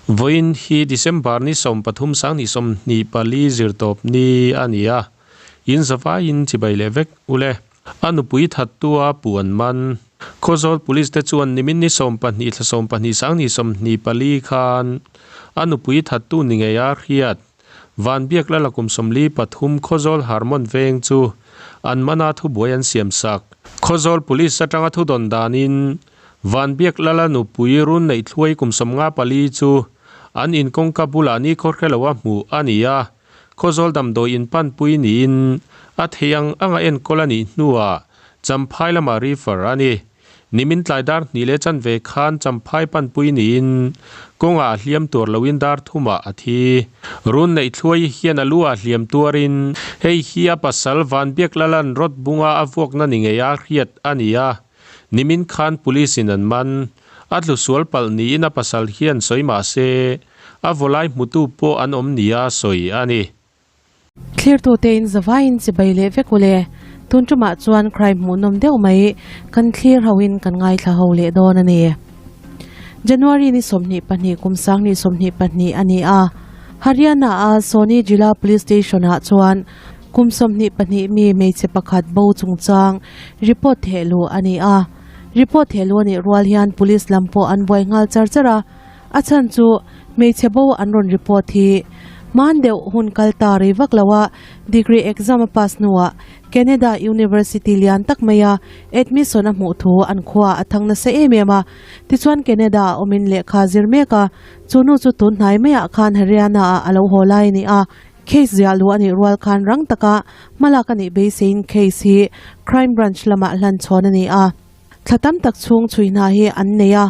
Vawiin hi December ni 13 2024 zirtawp ni a ni a, in zavaiin chibai leh vek ule. A nupui thattua puan man. Khawzawl Police te chuan nimin ni 12 thla 12 2024 khan a nupui thattu ni ngei a hriat. Vanbiak Lala kum 43 Khawzawl Harmon veng chu an mana thubuai an siam sak. Khawzawl Police atanga thudawn danin Vanbiak Lala nupui run neih thluai kum 54 chu an in kawngka bulah ni khawhre lo a hmuh a ni a, Khawzawl damdawi in panpui niin a thei ang anga enkawl a nih hnuah Champhai lamah refer a ni. Nimin tlai dar hnih leh chanve khan Champhai panpui niin kawngah a hliam tuar loin dar thumah a thi. Run neih thluai hian a lu ah hliam tuarin hei hi a pasal Vanbiak Lalan rawt bunga a vuakna ni ngei a hriat a ni a. Nimin khan Police in an man. A tlu sual palh niin a pasal hian sawi mah se a vawlai hmutu pawh an awm nia sawi a ni. Thlirtute in zavaiin chibai leh vek ule. Tun tumah chuan crime hmuhnawm deuh mai kan thlir hoin kan ngaithla ho leh dawn a ni. January ni 22 kum 2022 a ni a, Haryana a Soni Jila Police Station ah chuan kum 22 mi hmeichhe pakhat bo chungchang report thehluh a ni a. Report thehluh a nih rual hian police lam pawh an buai nghal char char a. A chhan chu hmeichhe bo an rawn report hi hman deuh hun kal ta rei vak lo a, degree exam a pass hnuah Canada University lian tak maia admission a hmuh thu an khua a thang nasa em em a. Tichuan Canada ah awmin lehkha zir mek a, chu nu chu tun hnai maiah khan Haryana ah a lo haw lai a ni a. Case ziah luh a nih rual khan rang taka hmalak a nih beiseiin case hi Crime Branch lamah hlan chhawn a ni a. Thla tam tak chhung chhui hna hi an nei a,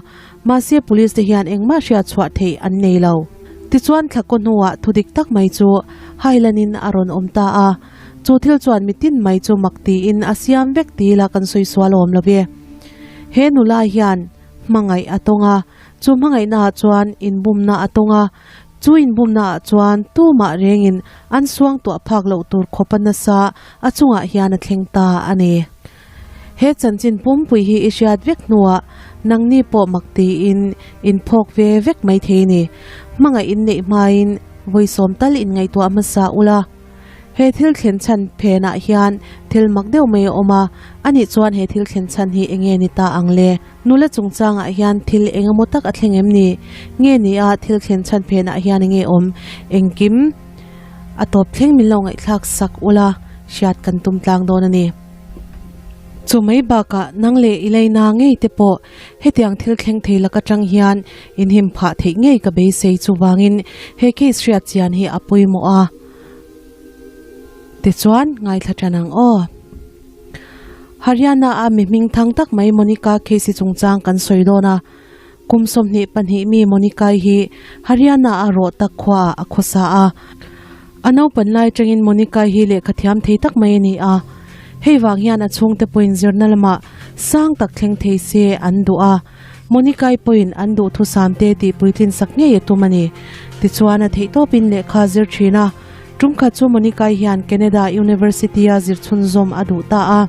mahse police te hian engmah hriat chhuah theih an nei lo. Tichuan thla kaw hnuah thu dik tak mai chu hailanin a rawn awm ta a, chu thil chuan mitin mai chu mak tiin a siam vek ti ila kan sawi sual awm lo ve. He nula hian hmangaih a tawng a, chu hmangaihnaah chuan inbumna a tawng a, chu inbumnaah chuan tumah rengin an suangtuah phak loh tur khawp a nasa a chungah hian a thleng ta a ni. He chanchin pumpui hi i hriat vek hnuah nangni pawh mak tiin in phawk ve vek mai thei ni. Hmangaih in neih hmain vawi sawm tal in ngaihtuah hmasa ula. He thil thlen chhan phenah hian thil mak deuh mai a awm a, anih chuan he thil thlen chhan hi enge ni ta ang le? Nula chungchangah hian thil engemaw tak a thleng em ni? Nge ni a thil thlen chhan phenah hian enge awm? Engkim a tawp thleng min lo ngaihthlak sak ula hriat kan tum tlang dawn a ni. Chu mai bakah nang leh i leina ngei te pawh hetiang thil thleng thei lak atang hian inhim phah theih ngei ka beisei chuvangin he case hriat chian hi a pawimawh a. Tichuan ngaithla tan ang aw. Haryana a mi hming thang tak mai Monica Casey chungchang kan sawi dawn a. Kum 22 mi Monica-i hi Haryana a Rohtak khuaah a khawsa a. A naupan lai atangin Monica-i hi lehkha thiam thei tak mai a ni a. Hei vang hian a chhungte pawhin zirna lamah sang tak thleng thei se an duh a. Monica-i pawhin an duhthusam te tih puitlin sak ngei a tum a ni. Tichuan a theihtawpin lehkha a zir thin a. Tum khat chu Monica-i hian Canada University-a zir chhunzawm a duh ta a.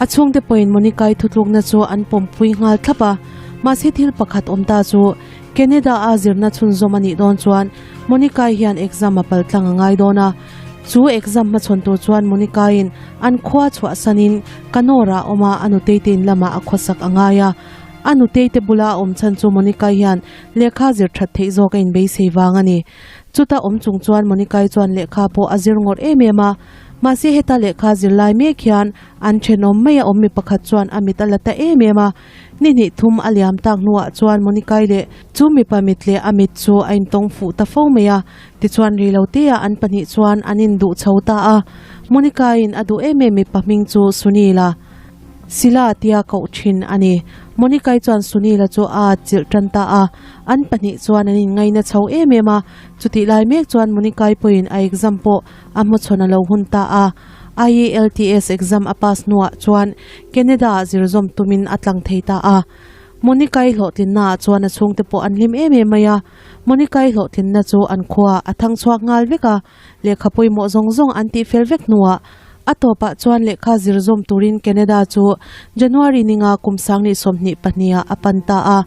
A chhungte pawhin Monica-i thutlukna chu an pawmpui nghal thlap a, mahse thil pakhat awm ta chu Canada-a zirna chhunzawm a nih dawn chuan Monica-i hian exam a pal tlang a ngai dawn a. Chu exam hmachhawn tur chuan Monica-in an khua chhuahsanin Kanawr-ah awm a, a nuteite in lamah a khawsak a ngai a. A nuteite bula a awm chhan chu Monica-i hian lehkha zir that theih zawk a inbeisei vang a ni. Chuta awm chung chuan Monica-i chuan lehkha pawh a zir ngawrh em em a. Mahse heta lehkha zir lai mek hian an thenawm mai a awm mi pakhat chuan a mit a la ta em em a. Ni hnih thum a liam tak hnuah chuan Monica-i leh chu mipa mit leh a mit chu a intawng fuh ta fo mai a. Tichuan rei lo te ah an pahnih chuan an induh chho ta a. Monica-in a duh em em mipa hming chu Sunil-a. Sila tia koh thin a ni. Monica-i chuan Sunil-a chu a atchilh tan ta a. An pahnih chuan an inngaina chho em em a. Chutih lai mek chuan Monica-i pawhin a exam pawh a hmachhawn a lo hun ta a. IELTS exam a pass hnuah chuan Canada-ah zirzawm tumin a tlang thei ta a. Monica-i hlawhtlinnaah chuan a chhungte pawh an hlim em em mai a. Monica-i hlawhtlinna chu an khuaah a thang chhuak nghal vek a. Lehkha pawimawh zawng zawng an tihfel vek hnuah a tawpah chuan lehkha zirzawm turin Canada chu January ninga kum 2022 ah a pan ta a.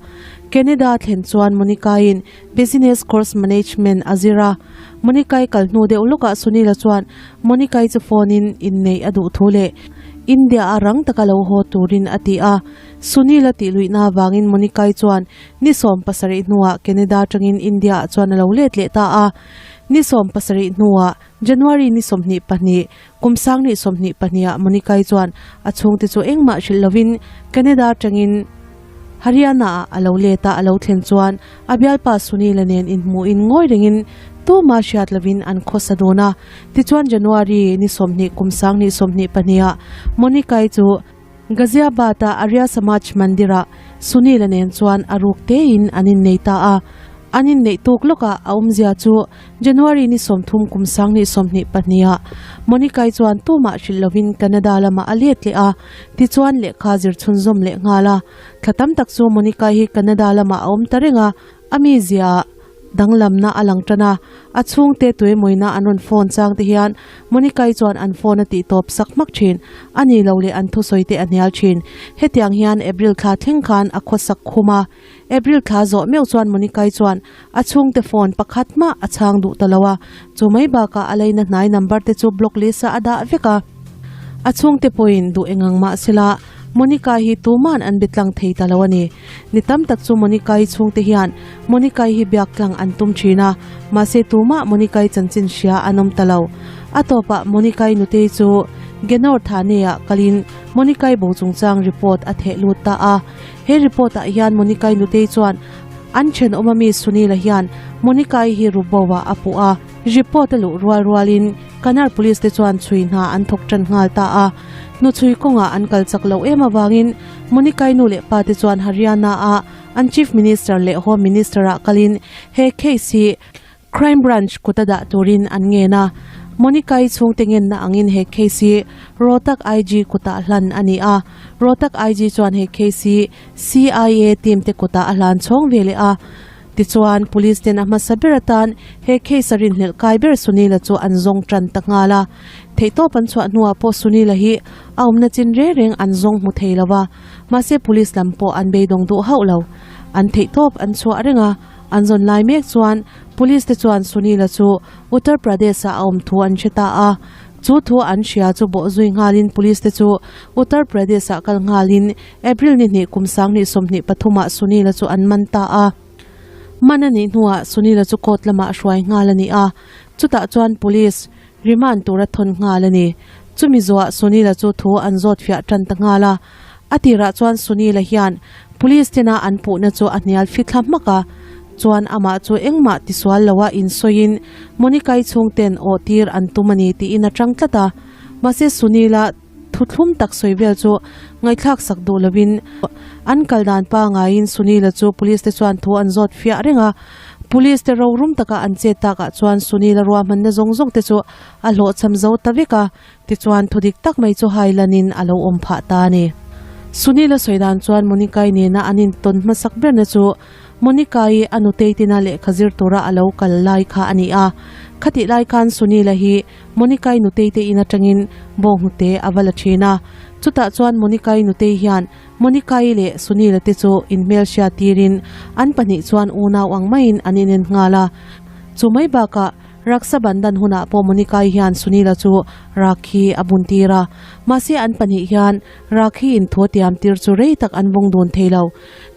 Canada thlen chuan Monica-in Business Course Management a zir a. Monica-i kal hnu deuh lawkah Sunil-a chuan Monica-i chu phone-in inneih a duh thu leh India-a rang taka lo haw turin a ti a. Sunil-a tih luihna avangin Monica-i chuan ni 70 hnuah Canada atangin India-ah chuan a lo let leh ta a. Ni 70 hnuah January ni 22, kum 2022 ah Monica-i chuan a chhungte chu engmah hrilh lovin Canada atangin Haryana-ah a lo let a, a lo thlen chuan a bialpa Sunil-a nen inhmuhin ngawi rengin tuma hriat lovin an khawsa dawn a. Tichuan January ni 20 kum 2022 ah Monica-i chu Ghaziabad-a Arya Samaj Mandir-ah Sunil-a nen chuan a ruk tein an innei ta a. An inneih tuk lawkah a awmzia chu January ni 30 kum 2022 ah Monica-i chuan tumah hrilh lovin Canada lamah a let leh a, tichuan lehkha zir chhunzawm leh nghal a. Thla tam tak chu Monica-i hi Canada lamah a awm ta reng a, a mizia danglamna a lang tan a, a chhungte tuemawina an rawn phone chang te hian Monica-i chuan an phone a tih tawp sak hmak thin, a ni lo leh an thusawi te a hnial thin. Hetiang hian April thla thleng khan a khawsak khum a. April thla zawh meuh chuan Monica-i chuan a chhungte phone pakhat mah a chhang duh ta lo a, chu mai bakah a leina hnai number te chu block list ah a dah vek a. A chhungte pawhin duh engang mah sela Monica hi tuman an be tlang thei ta lo a ni. Ni tam tak chu Monica-i chhungte hian Monica-i hi biak tlang an tum thin a, mahse tumah Monica-i chanchin hria an awm ta lo. A tawpah Monica-i nutei chu Genor Thane-ah kalin Monica-i bo chungchang report a theh lut ta a. He report ah hian Monica-i nutei chuan an thenawm ami Sunil-a hian Monica-i hi Rubo-ah a puh a. Report a luh rual rualin Kanar Police te chuan chhui hna an thawk tan nghal ta a. Hnuchhui kawngah an kal chak loh em avangin Monica-i nu leh pa te chuan Haryana-a an Chief Minister leh Home Minister-ah kalin he case hi Crime Branch kut a dah turin an ngen a. Monica-i chhungte ngenna angin he case hi Rohtak IG kutah hlan a ni a. Rohtak IG chuan he case hi CIA team te kutah a hlan chhawng ve leh a. Tichuan, Police ten a hmasa ber atan he case a rinhlelh kai ber Sunil-a chu an zawng tan ta nghal a. Theihtawp an chhuah hnuah pawh Sunil-a hi a awmna chin reng reng an zawng hmu thei lo va, mahse Police lam pawh an beidawng duh hauh lo. An theihtawp an chhuah reng a, an zawn lai mek chuan Police te chuan Sunil-a chu Uttar Pradesh-ah a awm thu an hre ta a. Chu thu an hria chu bawh zui nghalin Police te chu Uttar Pradesh-ah kal nghalin April ni hnih kum 2023 ah Sunil-a chu an man ta a. Man a nih hnuah Sunil-a chu court lamah a hruai nghal a ni a, chutah chuan police remand tura thawn nghal a ni. Chumi zuah Sunil-a chu thu an zawt fiah tan ta nghal a. A tirah chuan Sunil-a hian police tena an puhna chu a hnial fithla hmak a, chuan amah chu engmah tisual loa insawiin Monica-i chhungten awh tir an tum a ni tiin a tang tlat a. Mahse Sunil-a Thuthlum tak sawi vel chu ngaihthlak sak duh lovin an kal dan pangaiin Sunil-a chu police te chuan thu an zawt fiah reng a. Police te rorum taka an chet takah chuan Sunil-a ruahmanna zawng zawng te chu a hlawhchham zo ta vek a, tichuan thu dik tak mai chu hailanin a lo awm phah ta a ni. Sunil-a sawi dan chuan Monica-i nena an intawn hmasak berna chu Monica-i a nutei tina lehkha zir tura a lo kal lai kha a ni a. Khatih lai khan Sunil-a hi Monica-i nutei te in atangin bawnghnute a va la thin a. Chutah chuan Monica-i nutei hian Monica-i leh Sunil-a te chu inhmelhriat tirin an pahnih chuan unau ang maiin an inen nghal a. Chu mai bakah Raksha Bandhan hunah pawh Monica-i hian Sunil-a chu Rakhi a bun tir a. Mahse an pahnih hian Rakhi inthu a tiam tir chu rei tak an vawng dun thei lo.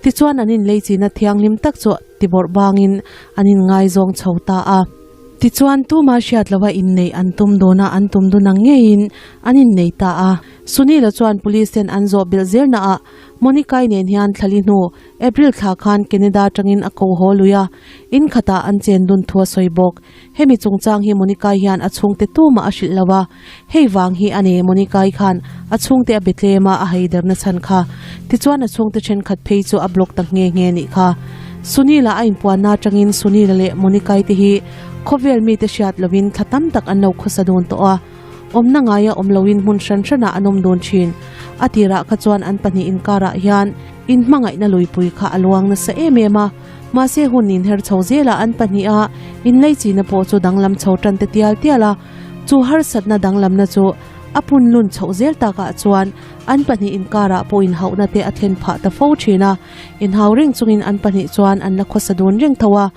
Tichuan an inleichina thianghlim tak chu tibawrh bangin an inngaizawng chho ta a. Tichuan, tuma hriat lova inneih an tum dawn a, an tum dun ang ngeiin an innei ta a. Sunil-a chuan Police ten an zawh belh zelna ah Monica-i nen hian thlali hnu April thla khan Canada atangin a ko haw lui a, in khatah an chen dun thu a sawi bawk. Hemi chungchang hi Monica-i hian a chhungte tumah a hrilh lo a, hei vang hi a ni Monica-i khan a chhungte a be tlem a, a haiderna chhan kha. Tichuan a chhungte thenkhat phei chu a block ta nghe nghe nih kha. Sunil-a a inpuanna atangin Sunil-a leh Monica-i te hi khawvel mite hriat lovin thla tam tak an lo khawsa dawn tawh a, awmna ngaia awm loin hmun hran hranah an awm dawn thin. A tirah kha chuan an pahnih inkarah hian inhmangaihna luipui kha a luang nasa em em a, mahse hun inher chho zelah an pahniha inleichina pawh chu danglam chho tan te tial tial a, chu harsatna danglamna chu. A punlun chhoh zel takah chuan an pahnih inkarah pawh inhauhna te a thlen phah ta fo thin a, inhau reng chungin an pahnih chuan an la khawsa dun reng tho a.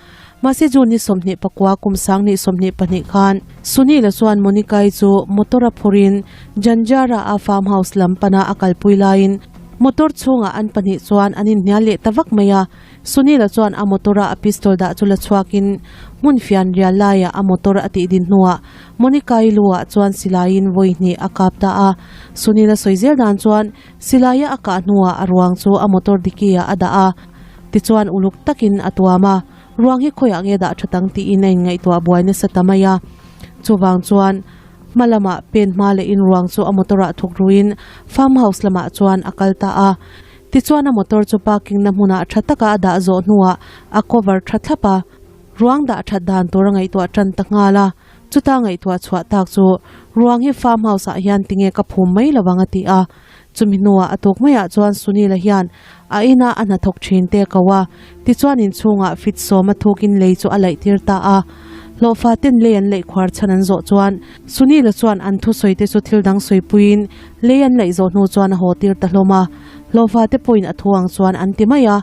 Mahse June ni 21 kum 2022 khan Sunil-a chuan Monica-i chu motor a phurin Janjara a farm house lam pana a kalpui laiin motor chhungah an pahnih chuan an inhnial leh ta vak mai a. Sunil-a chuan a motor-a a pistol dah chu la chhuakin hmun fian rial laiah a motor a tih din hnuah Monica-i lu-ah chuan silaiin vawi hnih a kap ta a. Sunil-a sawi zel dan chuan silaia a kah hnuah a ruang chu a motor diki-ah a dah a, tichuan uluk takin a tuam a. Ruang hi khawiah nge dah tha tang tiin a inngaihtuah buai nasa ta mai a. Chuvang chuan hma lamah pen hma leh in ruang chu a motor-ah thuk ruin farm house lamah chuan a kal ta a. Tichuan a motor chu parking na hmunah tha taka a dah zawh hnuah a cover tha thlap a, ruang dah that dan tur a ngaihtuah tan ta nghal a. Chuta ngaihtuah chhuah tak chu ruang hi farm house ah hian tinge ka phum mai lo ang a ti a. Chumi hnuah a tuk maiah chuan Sunil-a hian a ina a hnathawk thin te a ko a, tichuan inchhungah fit sawm a thukin lei chu a laih tir ta a. Hlawhfa ten lei an laih khuar chhan an zawh chuan Sunil-a chuan an thusawi te chu thil dang sawipuiin lei an laih zawh hnu chuan a haw tir ta hlawm a. Hlawhfa te pawhin a thu ang chuan an ti mai a,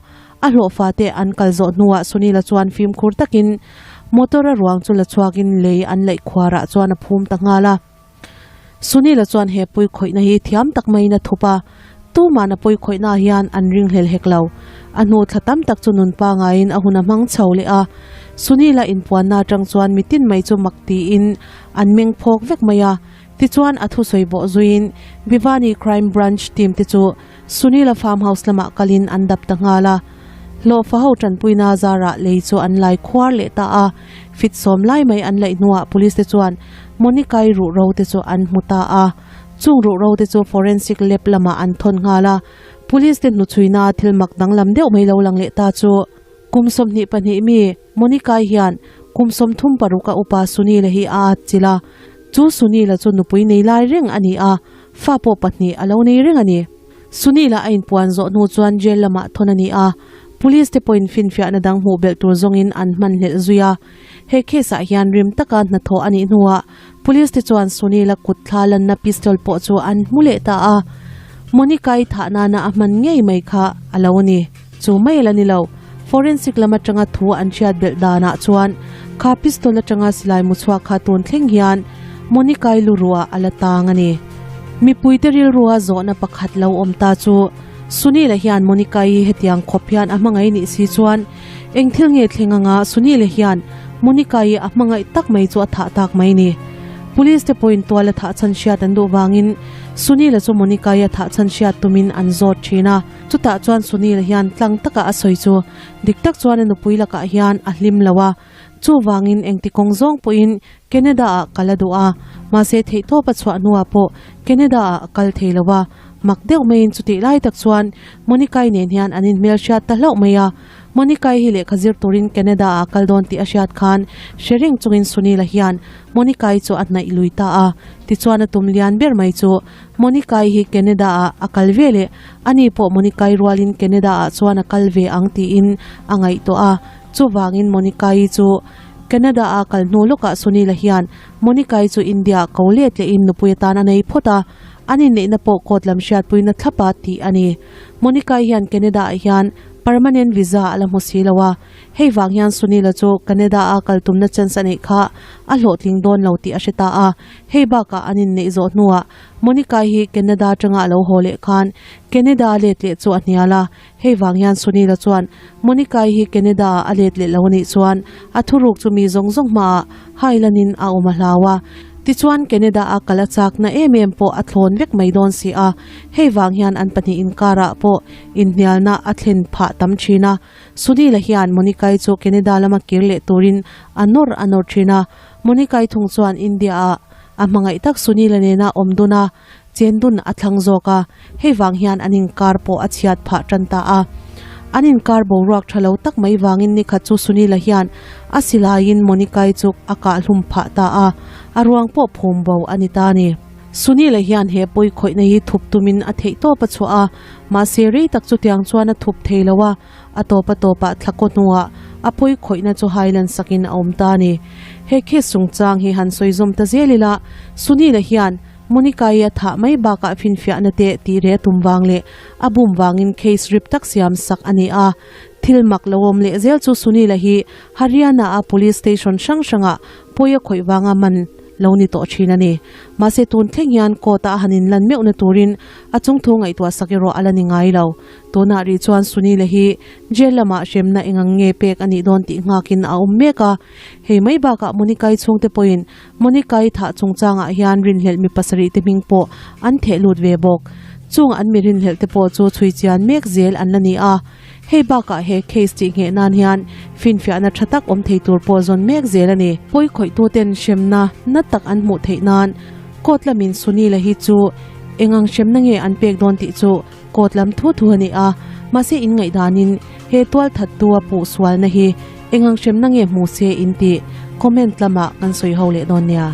a hlawhfa te an kal zawh hnuah Sunil-a chuan fimkhur takin motor-a ruang chu la chhuakin lei an laih khuarah chuan a phum ta nghal a. Sunil-a chuan he pawi khawihna hi thiam tak maiin a thup a, tuman a pawi khawihnaah hian an ringhlel hek lo. A hnu thla tam tak chu nun pangaiin a hun a hmang chho leh a. Sunil-a inpuanna atang chuan mitin mai chu mak tiin an meng phawk vek mai a. Tichuan a thusawi bawh zuiin Bhiwani Crime Branch team te chu Sunil-a farm house lamah kalin an dap ta nghal a. Hlawhfa ho tanpuina zarah lei chu an lai khuar leh ta a. Fit sawm lai mai an laih hnuah police te chuan Monica-i ruhro te chu an hmu ta a. Chung ruhro te chu forensic lab lamah an thawn nghal a. Police te hnuchhuina thil mak danglam deuh mai lo lang leh ta chu kum 22 mi Monica-i hian kum 36 a upa Sunil-a hi a atchilh a. Chu Sunil-a chu nupui nei lai reng a ni a. Fa pawh pahnih a lo nei reng a ni. Sunil-a a inpuan zawh hnu chuan jail lamah thawn a ni a, police te pawhin finfiahna dang hmuh belh tur zawngin an hman hlelh zui a. He case ah hian rim taka hnathawh a nih hnuah police te chuan Sunil-a kut thla lanna pistol pawh chu an hmu leh ta a. Monica-i thah nana a hman ngei mai kha a lo ni. Chu mai a la ni lo, forensic lam atanga thu an hriat belh danah chuan kha pistol atanga silai mu chhuak kha tun thleng hian Monica-i lu ruah a la tang a ni. Mipuite rilrua zawhna pakhat lo awm ta chu Sunil-a hian Monica-i hetiang khawp hian a hmangaih nih si chuan eng thil nge thleng anga Sunil-a hian Monica-i a hmangaih tak mai chu a thah tak mai ni. Police te pawhin tual a thah chhan hriat an duh vangin Sunil-a chu Monica-i a thah chhan hriat tumin an zawt thin a. Chutah chuan Sunil hian tlang taka a sawi chu dik tak chuan a nupui lakah hian a hlim lo a, chuvangin engti kawng zawng pawhin Canada ah kal a duh a, mahse theihtawp a chhuah hnuah pawh Canada ah a kal thei lo a, mak deuh maiin chutih lai tak chuan Monica-i nen hian an inhmelhriat ta hlauh mai a, Monica-i hi lehkha zir turin Canada ah a kal dawn tih a hriat khan hre reng chungin Sunil-a hian Monica-i chu a hnaih lui ta a, tichuan a tum lian ber mai chu Monica-i hi Canada ah a kal ve leh ani pawh Monica-i rualin Canada ah chuan a kal ve ang tiin a ngaihtuah a, chuvangin Monica-i chu Canada a kal hnu lawkah Sunil-a hian Monica-i chu India ah ko let lehin nupui atan a nei phawt a, an inneihna pawh court lam hriatpuina thlapa tih a ni. Monica-i hian Canada ah hian permanent visa a la hmu si lo a, Hei vang hian Sunil-a chu Canada-a kal tumna chance a neih kha a hlawhtling dawn lo tih a hre ta a. Hei bakah an inneih zawh hnuah Monica-i hi Canada atanga a lo haw leh khan Canada-a let leh chu a hnial a. Hei vang hian Sunil-a chuan Monica-i hi Canada-ah a let leh lo a nih chuan a thuruk chu mi zawng zawng hmaah hailanin a awm a hlau a. Tichuan Canada-a kal a chakna em em pawh a thlawn vek mai dawn si a. Hei vang hian an pahnih inkarah pawh inhnialna a thlen phah tam thin a. Sunil-a hian Monica-i chu Canada lama kir leh turin a nawr a nawr thin a, Monica-i thung chuan India-ah a hmangaih tak Sunil-a nena awm dun a, chen dun a thlang zawk a, hei vang hian an inkar pawh a chhiat phah tan ta a. An inkar boruak tha lo tak mai vangin nikhat chu Sunil-a hian a silaiin Monica-i chu a kahhlum phah ta a, a ruang pawh phum bo a ni ta a ni. Sunil-a hian he pawi khawihna hi thup tumin a theih tawp a chhuah a, mahse rei tak chutiang chuan a thup thei lo a, a tawp a tawpah thla kaw hnuah a pawi khawihna chu hailan sakin a awm ta a ni. He case chungchang hi han sawi zawm ta zel ila, Sunil-a hian. Monica-i a thah mai bakah finfiahna te tih reh a tum vang leh a bum vangin case rip tak siam sak a ni a. Thil mak lo awm leh zel chu Sunil-a hi Haryana-a police station hrang hrangah pawi a khawih vanga man lo ni tawh thin a ni. Mahse tun thleng hian court-a a han inlan meuhna turin a chungthu ngaihtuah sak erawh a la ni ngai lo. Tunah rih chuan Sunil-a hi jail lamah hremna engang nge pek a nih dawn tih nghakin a awm mek a. Hei mai bakah Monica-i chhungte pawhin Monica-i thah chungchangah hian rinhlelh mi pasarih te hming pawh an theh lut ve bawk. Chung an mi rinhlelh te pawh chu chhui chian mek zel an la ni a. Hei bakah he case tih ngheh nan hian finfiahna tha tak awm thei tur pawh zawn mek zel a ni. Pawi khawihtu ten hremna na tak an hmuh theih nan court lamin Sunil-a hi chu engang hremna nge an pek dawn tih chu court lam thu thu a ni a. Mahse in ngaihdanin he tualthattu a puh sualna hi engang hremna nge hmu se in tih comment lamah kan sawi ho leh dawn nia.